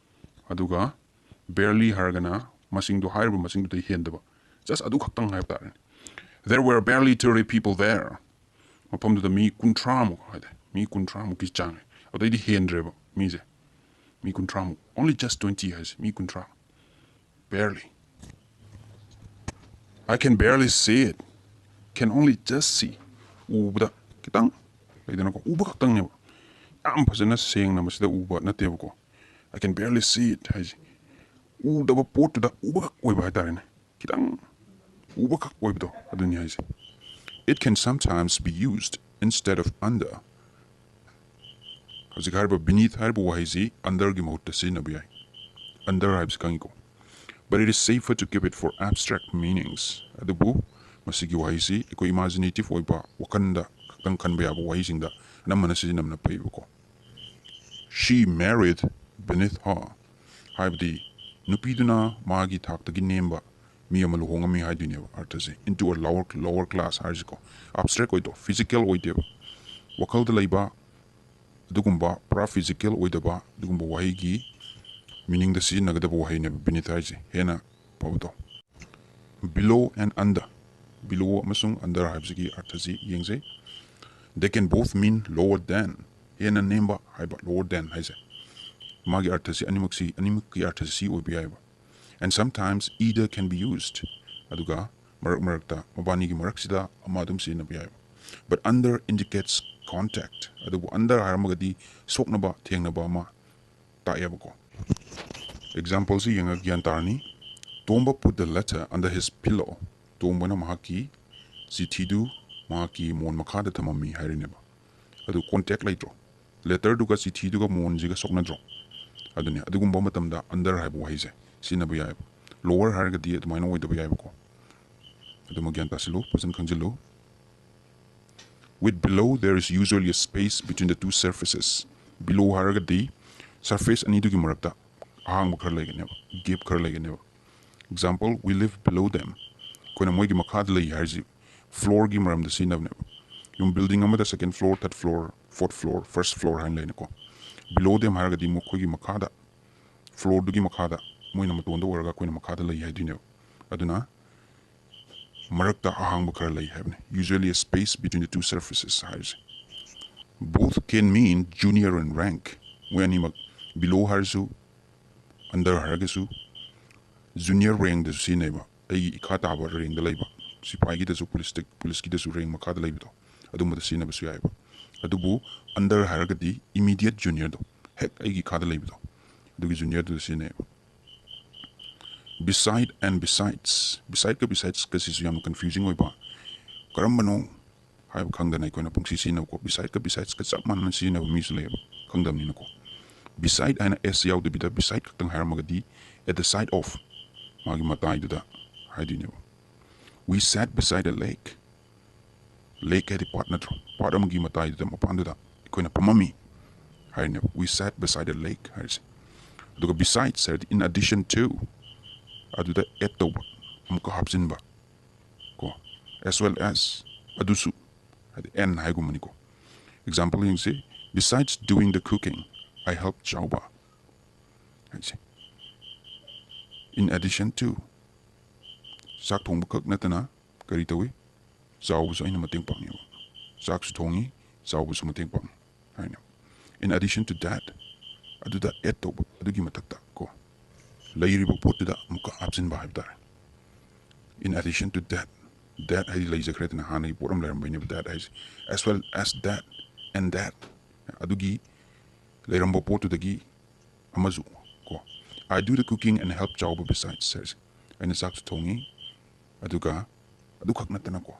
ꯑꯗꯨꯒ barely ꯍꯥꯏꯔꯒꯅ ꯃꯁꯤꯡꯗꯣ, ꯍꯥꯏꯔꯤꯕ ꯃꯁꯤꯡꯗꯨꯗꯩ ꯍꯦꯟꯗꯕ, just ꯑꯗꯨ ꯈꯛꯇꯪ ꯍꯥꯏꯕ ꯇꯥꯔꯦ꯫ There were barely thirty people there꯫ ꯃꯐꯝꯗꯨꯗ ꯃꯤ ꯀꯨꯟꯊ꯭ꯔꯥꯃꯨꯛ ꯍꯥꯏꯇꯥꯔꯦ, ꯃꯤ ꯀꯨꯟꯊ꯭ꯔꯥꯃꯨꯛꯀꯤ ꯆꯥꯡꯅꯦ꯫ ꯑꯗꯩꯗꯤ ꯍꯦꯟꯗ꯭ꯔꯦꯕ ꯃꯤꯁꯦ, ꯃꯤ ꯀꯨꯟꯊ꯭ꯔꯥꯃꯨꯛ, only just twenty ꯍꯥꯏꯁꯦ, ꯃꯤ ꯀꯨꯟꯊ꯭ꯔꯥ꯫ Barely꯫ I can barely see it, can only just see꯫ ꯎꯕꯗ ꯈꯤꯇꯪ, ꯂꯩꯗꯅꯀꯣ, ꯎꯕ ꯈꯛꯇꯪꯅꯦꯕ꯫ ꯌꯥꯝ ꯐꯖꯅ ꯁꯦꯡꯅ ꯃꯁꯤꯗ ꯎꯕ ꯅꯠꯇꯦꯕꯀꯣ꯫ I can barely see it ꯍꯥꯏꯁꯦ ꯎꯗꯕ ꯄꯣꯠꯇꯨꯗ ꯎꯕꯈꯛ ꯑꯣꯏꯕ ꯍꯥꯏꯇꯥꯔꯦꯅꯦ꯫ ꯈꯤꯇꯪ ꯎꯕꯈꯛ ꯑꯣꯏꯕꯗꯣ ꯑꯗꯨꯅꯤ ꯍꯥꯏꯁꯦ꯫ It can sometimes be used instead of under꯫ ꯍꯧꯖꯤꯛ ꯍꯥꯏꯔꯤꯕ beneath ꯍꯥꯏꯔꯤꯕ ꯋꯥꯍꯩꯁꯤ underꯒꯤ ꯃꯍꯨꯠꯇ ꯁꯤꯖꯤꯟꯅꯕ ꯌꯥꯏ꯫ Under ꯍꯥꯏꯕꯁꯤ ꯈꯪꯉꯤꯀꯣ꯫ But it is safer to keep it for abstract meanings꯫ ꯑꯗꯨꯕꯨ ꯃꯁꯤꯒꯤ ꯋꯥꯍꯩꯁꯤ ꯑꯩꯈꯣꯏ imaginative ꯑꯣꯏꯕ, ꯋꯥꯈꯜꯗ ꯈꯛꯇꯪ ꯈꯟꯕ ꯌꯥꯕ ꯋꯥꯍꯩꯁꯤꯡꯗ ꯑꯅꯝꯕꯅ ꯁꯤꯖꯤꯟꯅꯕꯅ ꯐꯩꯕꯀꯣ꯫ She married beneath her꯫ ꯍꯥꯏꯕꯗꯤ ꯅꯨꯄꯤꯗꯨꯅ ꯃꯥꯒꯤ ꯊꯥꯛꯇꯒꯤ ꯅꯦꯝꯕ ꯃꯤ ꯑꯃ ꯂꯨꯍꯣꯡꯉꯝꯃꯤ ꯍꯥꯏꯗꯣꯏꯅꯦꯕ ꯑꯔꯊꯁꯦ꯫ Into a lower, lower class ꯍꯥꯏꯔꯤꯁꯤꯀꯣ꯫ Abstract ꯑꯣꯏꯗꯣ, physical ꯑꯣꯏꯗꯦꯕ꯫ ꯋꯥꯈꯜꯗ ꯂꯩꯕ ꯑꯗꯨꯒꯨꯝꯕ ꯄꯨꯔꯥ physical ꯑꯣꯏꯗꯕ ꯑꯗꯨꯒꯨꯝꯕ ꯋꯥꯍꯩꯒꯤ meaningꯗ ꯁꯤꯖꯤꯟꯅꯒꯗꯕ ꯋꯥꯍꯩꯅꯦꯕ beneath ꯍꯥꯏꯁꯦ꯫ ꯍꯦꯟꯅ ꯐꯕꯗꯣ꯫ Below and under, below ꯑꯃꯁꯨꯡ under ꯍꯥꯏꯕꯁꯤꯒꯤ ꯑꯔꯊꯁꯤ ꯌꯦꯡꯖꯩ꯫ They can both mean lower than, ꯍꯦꯟꯅ ꯅꯦꯝꯕ ꯍꯥꯏꯕ lower than ꯍꯥꯏꯁꯦ꯫ ꯃꯥꯒꯤ ꯑꯔꯊꯁꯤ ꯑꯅꯤꯃꯛꯁꯤ, ꯑꯅꯤꯃꯛꯀꯤ ꯑꯔꯊꯁꯤ ꯁꯤ ꯑꯣꯏꯕ ꯌꯥꯏꯑꯕ꯫ And sometimes either can be used꯫ ꯑꯗꯨꯒ ꯃꯔꯛ ꯃꯔꯛꯇ ꯃꯕꯥꯅꯤꯒꯤ ꯃꯔꯛꯁꯤꯗ ꯑꯃ ꯑꯗꯨꯝ ꯁꯤꯖꯤꯟꯅꯕ ꯌꯥꯏꯑꯕ꯫ But under indicates contact, ꯑꯗꯨꯕꯨ under ꯍꯥꯏꯔꯝꯃꯒꯗꯤ ꯁꯣꯛꯅꯕ, ꯊꯦꯡꯅꯕ ꯑꯃ ꯇꯥꯛꯑꯦꯕꯀꯣ꯫ Exampleꯁꯤ ꯌꯦꯡꯉꯒ ꯒ꯭ꯌꯥꯟ ꯇꯥꯔꯅꯤ꯫ Tomba put the letter under his pillow. ꯇꯣꯝꯕꯅ ꯃꯍꯥꯛꯀꯤ ꯆꯤꯊꯤꯗꯨ ꯃꯍꯥꯛꯀꯤ ꯃꯣꯟ ꯃꯈꯥꯗ ꯊꯝꯃꯝꯃꯤ ꯍꯥꯏꯔꯤꯅꯦꯕ꯫ ꯑꯗꯨ contact ꯂꯩꯇ꯭ꯔꯣ? Letterꯗꯨꯒ ꯆꯤꯊꯤꯗꯨꯒ ꯃꯣꯟꯁꯤꯒ ꯁꯣꯛꯅꯗ꯭ꯔꯣ? ꯑꯗꯨꯅꯤ, ꯑꯗꯨꯒꯨꯝꯕ ꯃꯇꯝꯗ under ꯍꯥꯏꯕ ꯋꯥꯍꯩꯁꯦ ꯁꯤꯖꯤꯟꯅꯕ ꯌꯥꯏꯑꯕ꯫ Lower ꯍꯥꯏꯔꯒꯗꯤ ꯑꯗꯨꯃꯥꯏꯅ ꯑꯣꯏꯗꯕ ꯌꯥꯏꯑꯕꯀꯣ꯫ ꯑꯗꯨꯃ ꯒ꯭ꯌꯥꯟ ꯇꯥꯁꯤꯜꯂꯨ, ꯐꯖꯅ ꯈꯪꯖꯤꯜꯂꯨ꯫ With below, there is usually a space between the two surfaces. Below ꯍꯥꯏꯔꯒꯗꯤ surface ꯑꯅꯤꯗꯨꯒꯤ ꯃꯔꯛꯇ ꯑꯍꯥꯡꯕ ꯈꯔ ꯂꯩꯒꯅꯦꯕ, gap ꯈꯔ ꯂꯩꯒꯅꯦꯕ꯫ Example, we live below them. ꯑꯩꯈꯣꯏꯅ ꯃꯣꯏꯒꯤ ꯃꯈꯥꯗ ꯂꯩ ꯍꯥꯏꯔꯤꯁꯤ floorꯒꯤ ꯃꯔꯝꯗ ꯁꯤꯖꯤꯟꯅꯕꯅꯦꯕ꯫ ꯌꯨꯝ building ꯑꯃꯗ second floor, third floor, fourth floor, first floor ꯍꯥꯏꯅ ꯂꯩꯅꯀꯣ꯫ Below them ꯍꯥꯏꯔꯒꯗꯤ ꯃꯈꯣꯏꯒꯤ ꯃꯈꯥꯗ, floorꯗꯨꯒꯤ ꯃꯈꯥꯗ, ꯃꯣꯏꯅ ꯃꯇꯣꯟꯗ ꯑꯣꯏꯔꯒ ꯑꯩꯈꯣꯏꯅ ꯃꯈꯥꯗ ꯂꯩ ꯍꯥꯏꯗꯣꯏꯅꯦꯕ꯫ ꯑꯗꯨꯅ ꯃꯔꯛꯇ ꯑꯍꯥꯡꯕ ꯈꯔ ꯂꯩ ꯍꯥꯏꯕꯅꯤ, usually a space between the two surfaces ꯍꯥꯏꯔꯤꯁꯦ꯫ Both can mean junior in rank. ꯃꯣꯏ ꯑꯅꯤꯃꯛ, below ꯍꯥꯏꯔꯁꯨ, under ꯍꯥꯏꯔꯒꯁꯨ, junior rankꯗꯁꯨ ꯁꯤꯖꯤꯟꯅꯩꯕ꯫ ꯑꯩꯒꯤ ꯏꯈꯥ ꯇꯥꯕ rankꯗ ꯂꯩꯕ, ꯁꯤꯐꯥꯏꯒꯤꯗꯁꯨ, ꯄꯨꯂꯤꯁꯇ, ꯄꯨꯂꯤꯁꯀꯤꯗꯁꯨ rank ꯃꯈꯥꯗ ꯂꯩꯕꯗꯣ, ꯑꯗꯨꯝꯕꯗ ꯁꯤꯖꯤꯟꯅꯕꯁꯨ ꯌꯥꯏꯑꯕ꯫ ꯑꯗꯨꯕꯨ under ꯍꯥꯏꯔꯒꯗꯤ immediate juniorꯗꯣ, ꯍꯦꯛ ꯑꯩꯒꯤ ꯏꯈꯥꯗ ꯂꯩꯕꯗꯣ, ꯑꯗꯨꯒꯤ juniorꯗꯨꯗ ꯁꯤꯖꯤꯟꯅꯩꯑꯕ꯫ Beside and besides, besideꯀ besidesꯀ ꯁꯤꯁꯨ ꯌꯥꯝꯅ confusing ꯑꯣꯏꯕ꯫ ꯀꯔꯝꯕꯅꯣ ꯍꯥꯏꯕ ꯈꯪꯗꯅ ꯑꯩꯈꯣꯏꯅ ꯄꯨꯡꯁꯤ ꯁꯤꯖꯤꯟꯅꯕꯀꯣ, besideꯀ besidesꯀ ꯆꯞ ꯃꯥꯟꯅꯅ ꯁꯤꯖꯤꯟꯅꯕ ꯃꯤꯁꯨ ꯂꯩꯌꯦꯕ, ꯈꯪꯗꯕꯅꯤꯅꯀꯣ꯫ Beside ꯍꯥꯏꯅ S ꯌꯥꯎꯗꯕꯤꯗ beside ꯈꯛꯇꯪ ꯍꯥꯏꯔꯝꯃꯒꯗꯤ at the side of, ꯃꯥꯒꯤ ꯃꯇꯥꯏꯗꯨꯗ ꯍꯥꯏꯗꯣꯏꯅꯦꯕ꯫ We sat beside a lake. Lake ꯍꯥꯏꯗꯤ ꯄꯥꯠ ꯅꯠꯇ꯭ꯔꯣ? ꯄꯥꯠ ꯑꯃꯒꯤ ꯃꯇꯥꯏꯗꯨꯗ, ꯃꯄꯥꯟꯗꯨꯗ ꯑꯩꯈꯣꯏꯅ ꯐꯝꯃꯝꯃꯤ ꯍꯥꯏꯔꯤꯅꯦꯕ, we sat beside a lake ꯍꯥꯏꯔꯤꯁꯦ꯫ ꯑꯗꯨꯒ besides ꯍꯥꯏꯔꯗꯤ in addition to, ꯑꯗꯨꯗ add ꯇꯧꯕ, ꯑꯃꯨꯛꯀ ꯍꯥꯞꯆꯤꯟꯕ ꯀꯣ, as well as, ꯑꯗꯨꯁꯨ, ꯍꯥꯏꯗꯤ and ꯍꯥꯏꯒꯨꯝꯕꯅꯤꯀꯣ꯫ Example ꯌꯦꯡꯁꯤ, besides doing the cooking, I help ꯆꯥꯎꯕ ꯍꯥꯏꯁꯦ꯫ In addition to, ꯆꯥꯛ ꯊꯣꯡꯕ ꯈꯛ ꯅꯠꯇꯅ ꯀꯔꯤ ꯇꯧꯏ? ꯆꯥꯎꯕꯁꯨ ꯑꯩꯅ ꯃꯇꯦꯡ ꯄꯥꯡꯉꯦꯕ꯫ ꯆꯥꯛꯁꯨ ꯊꯣꯡꯉꯤ, ꯆꯥꯎꯕꯁꯨ ꯃꯇꯦꯡ ꯄꯥꯡꯉꯤ ꯍꯥꯏꯅ꯫ In addition to that, ꯑꯗꯨꯗ add ꯇꯧꯕ, ꯑꯗꯨꯒꯤ ꯃꯊꯛꯇ ꯀꯣ, ꯂꯩꯔꯤꯕ ꯄꯣꯠꯇꯨꯗ ꯑꯃꯨꯛꯀ ꯍꯥꯞꯆꯤꯟꯕ ꯍꯥꯏꯕ ꯇꯥꯔꯦ꯫ In addition to that, that ꯍꯥꯏꯗꯤ ꯂꯩꯖꯈ꯭ꯔꯦꯗꯅ, ꯍꯥꯟꯅꯒꯤ ꯄꯣꯠ ꯑꯃ ꯂꯩꯔꯝꯕꯩꯅꯦꯕ that ꯍꯥꯏꯁꯦ꯫ As well as that, and that, ꯑꯗꯨꯒꯤ ꯂꯩꯔꯝꯕ ꯄꯣꯠꯇꯨꯗꯒꯤ ꯑꯃꯁꯨ ꯀꯣ, "I do the cooking and help ꯆꯥꯎꯕ besides" ꯍꯥꯏꯔꯤꯁꯦ꯫ ꯑꯩꯅ ꯆꯥꯛꯁꯨ ꯊꯣꯡꯉꯤ, ꯑꯗꯨꯒ ꯑꯗꯨꯈꯛ ꯅꯠꯇꯅꯀꯣ,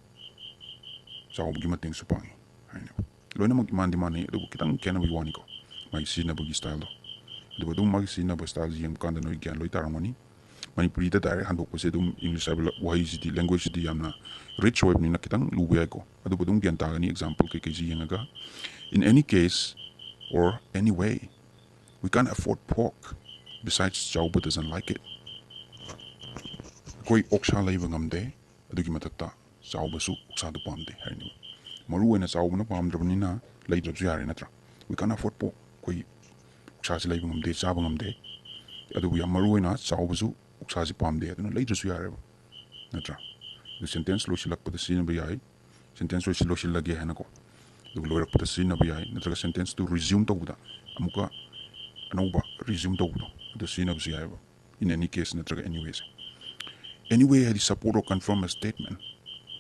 ꯆꯥꯎꯕꯒꯤ ꯃꯇꯦꯡꯁꯨ ꯄꯥꯡꯉꯤ ꯍꯥꯏꯅꯦꯕ꯫ ꯂꯣꯏꯅꯃꯛ ꯏꯃꯥꯟꯗꯤ ꯃꯥꯟꯅꯩ, ꯑꯗꯨꯕꯨ ꯈꯤꯇꯪ ꯈꯦꯠꯅꯕꯒꯤ ꯋꯥꯅꯤꯀꯣ, ꯃꯥꯒꯤ ꯁꯤꯖꯤꯟꯅꯕꯒꯤ styleꯗꯣ꯫ ꯑꯗꯨꯕꯨ ꯑꯗꯨꯝ ꯃꯥꯒꯤ ꯁꯤꯖꯤꯟꯅꯕ styleꯁꯤ ꯌꯦꯡꯕ ꯀꯥꯟꯗ ꯅꯣꯏ ꯒ꯭ꯌꯥꯟ ꯂꯣꯏ ꯇꯥꯔꯝꯒꯅꯤ꯫ ꯃꯅꯤꯄꯨꯔꯤꯗ direct ꯍꯟꯗꯣꯛꯄꯁꯦ ꯑꯗꯨꯝ English ꯍꯥꯏꯕ ꯂ-, ꯋꯥꯍꯩꯁꯤꯗꯤ, languageꯁꯤꯗꯤ ꯌꯥꯝꯅ rich ꯑꯣꯏꯕꯅꯤꯅ ꯈꯤꯇꯪ ꯂꯨꯕ ꯌꯥꯏꯀꯣ꯫ ꯑꯗꯨꯕꯨ ꯑꯗꯨꯝ ꯒ꯭ꯌꯥꯟ ꯇꯥꯒꯅꯤ example ꯀꯩꯀꯩꯁꯤ ꯌꯦꯡꯉꯒ꯫ "In any case or any way, we can't afford pork. Besides, ꯆꯥꯎꯕ doesn't like it." ꯑꯩꯈꯣꯏ ꯑꯣꯛꯁꯥ ꯂꯩꯕ ꯉꯝꯗꯦ, ꯑꯗꯨꯒꯤ ꯃꯊꯛꯇ ꯆꯥꯎꯕꯁꯨ ꯑꯣꯛꯁꯥꯗꯨ ꯄꯥꯝꯗꯦ ꯍꯥꯏꯔꯅꯦꯕ꯫ ꯃꯔꯨ ꯑꯣꯏꯅ ꯆꯥꯎꯕꯅ ꯄꯥꯝꯗ꯭ꯔꯕꯅꯤꯅ ꯂꯩꯗ꯭ꯔꯕꯁꯨ ꯌꯥꯔꯦ, ꯅꯠꯇ꯭ꯔꯥ? "We can't afford pork." ꯑꯩꯈꯣꯏ ꯑꯣꯛꯁꯥꯁꯦ ꯂꯩꯕ ꯉꯝꯗꯦ, ꯆꯥꯕ ꯉꯝꯗꯦ꯫ ꯑꯗꯨꯕꯨ ꯌꯥꯝ ꯃꯔꯨ ꯑꯣꯏꯅ ꯆꯥꯎꯕꯁꯨ ꯑꯣꯛꯁꯥꯁꯦ ꯄꯥꯝꯗꯦ, ꯑꯗꯨꯅ ꯂꯩꯗ꯭ꯔꯁꯨ ꯌꯥꯔꯦꯕ, ꯅꯠꯇ꯭ꯔꯥ? ꯑꯗꯨ sentence ꯂꯣꯏꯁꯤꯜꯂꯛꯄꯗ ꯁꯤꯖꯤꯟꯅꯕ ꯌꯥꯏ꯫ Sentence ꯂꯣꯏꯁꯤꯜ-, ꯂꯣꯏꯁꯤꯜꯂꯒꯦ ꯍꯥꯏꯅꯀꯣ, ꯑꯗꯨꯒ ꯂꯣꯏꯔꯛꯄꯗ ꯁꯤꯖꯤꯟꯅꯕ ꯌꯥꯏ, ꯅꯠꯇ꯭ꯔꯒ sentenceꯇꯨ resume ꯇꯧꯕꯗ ꯑꯃꯨꯛꯀ ꯑꯅꯧꯕ resume ꯇꯧꯕꯗꯣ, ꯑꯗꯨ ꯁꯤꯖꯤꯟꯅꯕꯁꯨ ꯌꯥꯏꯑꯕ꯫ "In any case" ꯅꯠꯇ꯭ꯔꯒ "Anyway" ꯁꯦ꯫ "Anyway" ꯍꯥꯏꯗꯤ support or confirm a statement꯫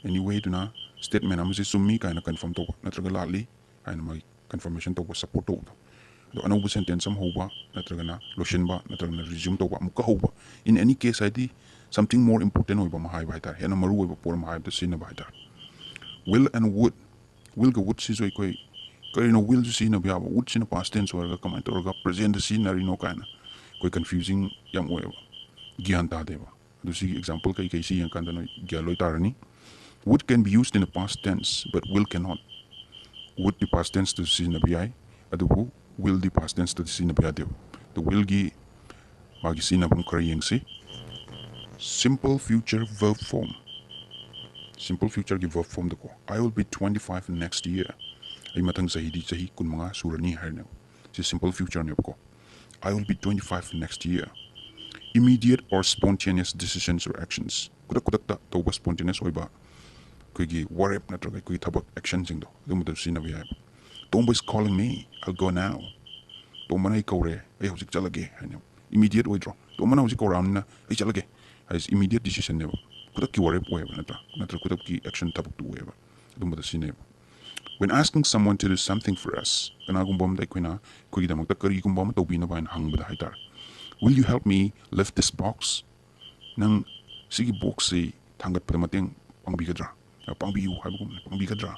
"Anyway" ꯗꯨꯅ statement ꯑꯃꯁꯦ ꯆꯨꯝꯃꯤ ꯀꯥꯏꯅ confirm ꯇꯧꯕ, ꯅꯠꯇ꯭ꯔꯒ ꯂꯥꯜꯂꯤ ꯍꯥꯏꯅ ꯃꯥꯒꯤ confirmation ꯇꯧꯕ, support ꯇꯧꯕꯗꯣ꯫ ꯑꯗꯣ ꯑꯅꯧꯕ sentence ꯑꯃ ꯍꯧꯕ, ꯅꯠꯇ꯭ꯔꯒꯅ ꯂꯣꯏꯁꯤꯟꯕ, ꯅꯠꯇ꯭ꯔꯒꯅ resume ꯇꯧꯕ, ꯑꯃꯨꯛꯀ ꯍꯧꯕ꯫ "In any case" ꯍꯥꯏꯗꯤ something more important ꯑꯣꯏꯕ ꯑꯃ ꯍꯥꯏꯕ ꯍꯥꯏꯇꯥꯔꯦ, ꯍꯦꯟꯅ ꯃꯔꯨ ꯑꯣꯏꯕ ꯄꯣꯠ ꯑꯃ ꯍꯥꯏꯕꯗ ꯁꯤꯖꯤꯟꯅꯕ ꯍꯥꯏꯇꯥꯔꯦ꯫ "Will" and "would", "will"ꯒ "would"ꯁꯤꯁꯨ ꯑꯩꯈꯣꯏ ꯀꯔꯤꯅꯣ "will"ꯁꯨ ꯁꯤꯖꯤꯟꯅꯕ ꯌꯥꯕ, "would"ꯁꯤꯅ past tense ꯑꯣꯏꯔꯒ ꯀꯃꯥꯏꯅ ꯇꯧꯔꯒ presentꯗ ꯁꯤꯖꯤꯟꯅꯔꯤꯅꯣ ꯀꯥꯏꯅ ꯑꯩꯈꯣꯏ confusing ꯌꯥꯝ ꯑꯣꯏꯌꯦꯕ, ꯒ꯭ꯌꯥꯟ ꯇꯥꯗꯦꯕ꯫ ꯑꯗꯨ ꯁꯤꯒꯤ example ꯀꯩ ꯀꯩ ꯁꯤ ꯌꯦꯡꯉꯀꯥꯟꯗ ꯅꯣꯏ ꯒ꯭ꯌꯥꯟ ꯂꯣꯏ ꯇꯥꯔꯅꯤ꯫ "Would" can be used in the past tense, but "will" cannot꯫ "Would"ꯗꯤ past tenseꯇꯁꯨ ꯁꯤꯖꯤꯟꯅꯕ ꯌꯥꯏ, ꯑꯗꯨꯕꯨ "will"ꯗꯤ past tenseꯇꯗꯤ ꯁꯤꯖꯤꯟꯅꯕ ꯌꯥꯗꯦꯕ꯫ ꯑꯗꯨ "will"ꯒꯤ ꯃꯥꯒꯤ ꯁꯤꯖꯤꯟꯅꯐꯝ ꯈꯔ ꯌꯦꯡꯁꯤ꯫ Simple future verb form꯫ Simple futureꯒꯤ verb formꯗꯀꯣ, "I will be twenty-five next year." ꯑꯩ ꯃꯊꯪ ꯆꯍꯤꯗꯤ ꯆꯍꯤ ꯀꯨꯟꯃꯉꯥ ꯁꯨꯔꯅꯤ ꯍꯥꯏꯔꯅꯦꯕ꯫ ꯁꯤ simple futureꯅꯦꯕꯀꯣ꯫ "I will be twenty-five next year." Immediate or spontaneous decisions or actions꯫ ꯈꯨꯗꯛ ꯈꯨꯗꯛꯇ ꯇꯧꯕ spontaneous ꯑꯣꯏꯕ ꯑꯩꯈꯣꯏꯒꯤ ꯋꯥꯔꯦꯞ ꯅꯠꯇ꯭ꯔꯒ ꯑꯩꯈꯣꯏꯒꯤ ꯊꯕꯛ actionꯁꯤꯡꯗꯣ, ꯑꯗꯨꯝꯕꯗꯁꯨ ꯁꯤꯖꯤꯟꯅꯕ ꯌꯥꯏꯕ꯫ "Tomba is calling me, I'll go now." ꯇꯣꯝꯕꯅ ꯑꯩ ꯀꯧꯔꯦ, ꯑꯩ ꯍꯧꯖꯤꯛ ꯆꯠꯂꯒꯦ ꯍꯥꯏꯅꯦꯕ꯫ Immediate ꯑꯣꯏꯗ꯭ꯔꯣ? ꯇꯣꯝꯕꯅ ꯍꯧꯖꯤꯛ ꯀꯧꯔꯛꯑꯕꯅꯤꯅ ꯑꯩ ꯆꯠꯂꯒꯦ ꯍꯥꯏꯁꯦ immediate decisionꯅꯦꯕ꯫ ꯈꯨꯗꯛꯀꯤ ꯋꯥꯔꯦꯞ ꯑꯣꯏꯌꯦꯕ, ꯅꯠꯇ꯭ꯔꯥ? ꯅꯠꯇ꯭ꯔꯒ ꯈꯨꯗꯛꯀꯤ action ꯊꯕꯛꯇꯨ ꯑꯣꯏꯌꯦꯕ꯫ ꯑꯗꯨꯝꯕꯗ ꯁꯤꯖꯤꯟꯅꯩꯕ꯫ When asking someone to do something for us, ꯀꯅꯥꯒꯨꯝꯕ ꯑꯃꯗ ꯑꯩꯈꯣꯏꯅ ꯑꯩꯈꯣꯏꯒꯤꯗꯃꯛꯇ ꯀꯔꯤꯒꯨꯝꯕ ꯑꯃ ꯇꯧꯕꯤꯅꯕ ꯍꯥꯏꯅ ꯍꯪꯕꯗ ꯍꯥꯏꯇꯥꯔꯦ, "Will you help me lift this box?" ꯅꯪ ꯁꯤꯒꯤ ꯕꯣꯛꯁꯁꯤ ꯊꯥꯡꯒꯠꯄꯗ ꯃꯇꯦꯡ ꯄꯥꯡꯕꯤꯒꯗ꯭ꯔꯥ? ꯄꯥꯡꯕꯤꯌꯨ ꯍꯥꯏꯕꯒꯨꯝꯕꯅꯤ꯫ ꯄꯥꯡꯕꯤꯒꯗ꯭ꯔꯥ?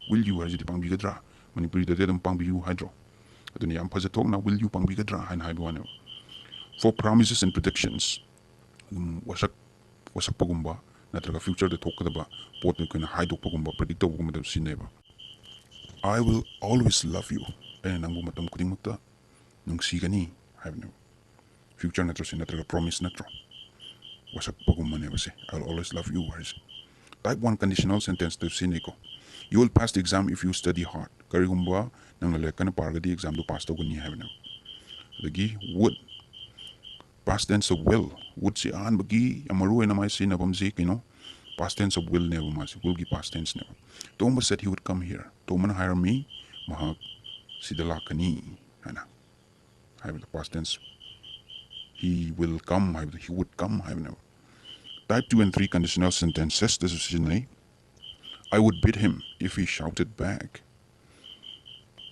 "Will you" ꯍꯥꯏꯁꯤꯗꯤ ꯄꯥꯡꯕꯤꯒꯗ꯭ꯔꯥ? ꯃꯅꯤꯄꯨꯔꯤꯗꯗꯤ ꯑꯗꯨꯝ "ꯄꯥꯡꯕꯤꯌꯨ" ꯍꯥꯏꯗ꯭ꯔꯣ? ꯑꯗꯨꯅ ꯌꯥꯝ ꯐꯖꯊꯣꯛꯅ "Will you" ꯄꯥꯡꯕꯤꯒꯗ꯭ꯔꯥ ꯍꯥꯏꯅ ꯍꯥꯏꯕ ꯋꯥꯅꯦꯕ꯫ For promises and predictions, ꯑꯗꯨꯝ ꯋꯥꯁꯛ ꯋꯥꯁꯛꯄꯒꯨꯝꯕ ꯅꯠꯇ꯭ꯔꯒ future ꯗ ꯊꯣꯛꯀꯗꯕ ꯄꯣꯠꯇꯨ ꯑꯩꯈꯣꯏꯅ ꯍꯥꯏꯗꯣꯛꯄꯒꯨꯝꯕ, predict ꯇꯧꯕꯒꯨꯝꯕꯗ ꯁꯤꯖꯤꯟꯅꯩꯕ꯫ "I will always love you." ꯑꯩꯅ ꯅꯪꯕꯨ ꯃꯇꯝ ꯈꯨꯗꯤꯡꯃꯛꯇ ꯅꯨꯡꯁꯤꯒꯅꯤ ꯍꯥꯏꯕꯅꯦꯕ꯫ Future ꯅꯠꯇ꯭ꯔꯣ ꯁꯤ? ꯅꯠꯇ꯭ꯔꯒ promise ꯅꯠꯇ꯭ꯔꯣ? ꯋꯥꯁꯛꯄꯒꯨꯝꯕꯅꯦꯕ ꯁꯦ, "I will always love you" ꯍꯥꯏꯔꯤꯁꯦ꯫ Type one conditional sentence ꯇ ꯁꯤꯖꯤꯟꯅꯩꯀꯣ꯫ "You will pass the exam if you study hard." ꯀꯔꯤꯒꯨꯝꯕ ꯅꯪꯅ ꯂꯥꯏꯔꯤꯛ ꯀꯟꯅ ꯄꯥꯔꯒꯗꯤ exam ꯗꯨ pass ꯇꯧꯒꯅꯤ ꯍꯥꯏꯕꯅꯦꯕ꯫ ꯑꯗꯒꯤ would, past tense of will, would ꯁꯤ ꯑꯍꯥꯟꯕꯒꯤ ꯌꯥꯝ ꯃꯔꯨ ꯑꯣꯏꯅ ꯃꯥꯏ ꯁꯤꯖꯤꯟꯅꯐꯝꯁꯤ ꯀꯩꯅꯣ? Past tense of will ꯅꯦꯕ ꯃꯥꯁꯦ, will ꯒꯤ past tense ꯅꯦꯕ꯫ Thomas said he would come here. ꯇꯣꯝꯕꯅ ꯍꯥꯏꯔꯝꯃꯤ, "ꯃꯍꯥꯛ ꯁꯤꯗ ꯂꯥꯛꯀꯅꯤ" ꯍꯥꯏꯅ꯫ ꯍꯥꯏꯕꯗ past tense, "He will come" ꯍꯥꯏꯕꯗ "He would come" ꯍꯥꯏꯕꯅꯦꯕ꯫ Type two and three conditional sentences ꯇꯁꯨ ꯁꯤꯖꯤꯟꯅꯩ꯫ "I would beat him if he shouted back."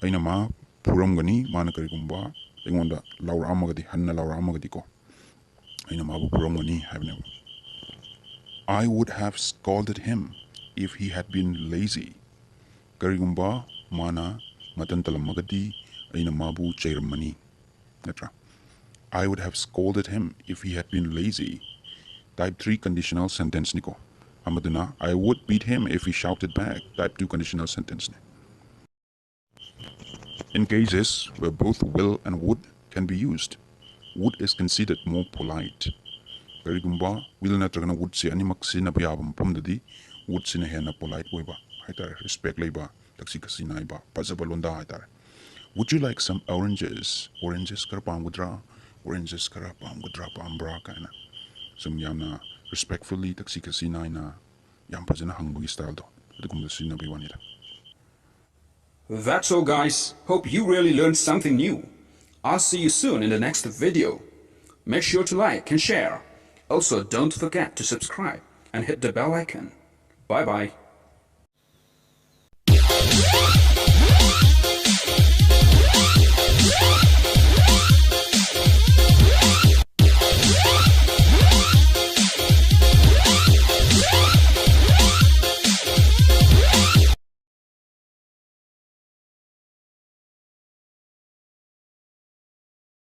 ꯑꯩꯅ ꯃꯥ ꯐꯨꯔꯝꯒꯅꯤ, ꯃꯥꯅ ꯀꯔꯤꯒꯨꯝꯕ ꯑꯩꯉꯣꯟꯗ ꯂꯥꯎꯔꯛꯑꯝꯃꯒꯗꯤ, ꯍꯟꯅ ꯂꯥꯎꯔꯛꯑꯝꯃꯒꯗꯤꯀꯣ, ꯑꯩꯅ ꯃꯥꯕꯨ ꯐꯨꯔꯝꯒꯅꯤ ꯍꯥꯏꯕꯅꯦꯕ꯫ "I would have scolded him if he had been lazy." ꯀꯔꯤꯒꯨꯝꯕ ꯃꯥꯅ ꯃꯇꯟ ꯇꯜꯂꯝꯃꯒꯗꯤ ꯑꯩꯅ ꯃꯥꯕꯨ ꯆꯩꯔꯝꯃꯅꯤ, ꯅꯠꯇ꯭ꯔꯥ? "I would have scolded him if he had been lazy." Type three conditional sentence ꯅꯤꯀꯣ꯫ ꯑꯃꯗꯨꯅ "I would beat him if he shouted back." Type two conditional sentence ꯅꯤ꯫ In cases where both will and would can be used, would is considered more polite. ꯀꯔꯤꯒꯨꯝꯕ will ꯅꯠꯇ꯭ꯔꯒꯅ would ꯁꯦ ꯑꯅꯤꯃꯛ ꯁꯤꯖꯤꯟꯅꯕ ꯌꯥꯕ ꯃꯐꯝꯗꯗꯤ would ꯁꯤꯅ ꯍꯦꯟꯅ polite ꯑꯣꯏꯕ ꯍꯥꯏꯇꯥꯔꯦ, respect ꯂꯩꯕ, ꯊꯛꯁꯤ ꯈꯥꯁꯤ ꯅꯥꯏꯕ, ꯐꯖꯕ ꯂꯣꯟꯗꯥ ꯍꯥꯏꯇꯥꯔꯦ꯫ "Would you like some oranges?" Oranges ꯈꯔ ꯄꯥꯝꯒꯗ꯭ꯔꯥ? Oranges ꯈꯔ ꯄꯥꯝꯒꯗ꯭ꯔꯥ, ꯄꯥꯝꯕ꯭ꯔꯥ ꯀꯥꯏꯅ ꯁꯨꯝ ꯌꯥꯝꯅ respectfully, ꯊꯛꯁꯤ ꯈꯥꯁꯤ ꯅꯥꯏꯅ, ꯌꯥꯝ ꯐꯖꯅ ꯍꯪꯕꯒꯤ style ꯗꯣ, ꯑꯗꯨꯒꯨꯝꯕꯗ ꯁꯤꯖꯤꯟꯅꯕꯒꯤ ꯋꯥꯅꯤꯗ꯫ That's all, guys. Hope you really learned something new. I'll see you soon in the next video. Make sure to like and share. Also, don't forget to subscribe and hit the bell icon. Bye bye.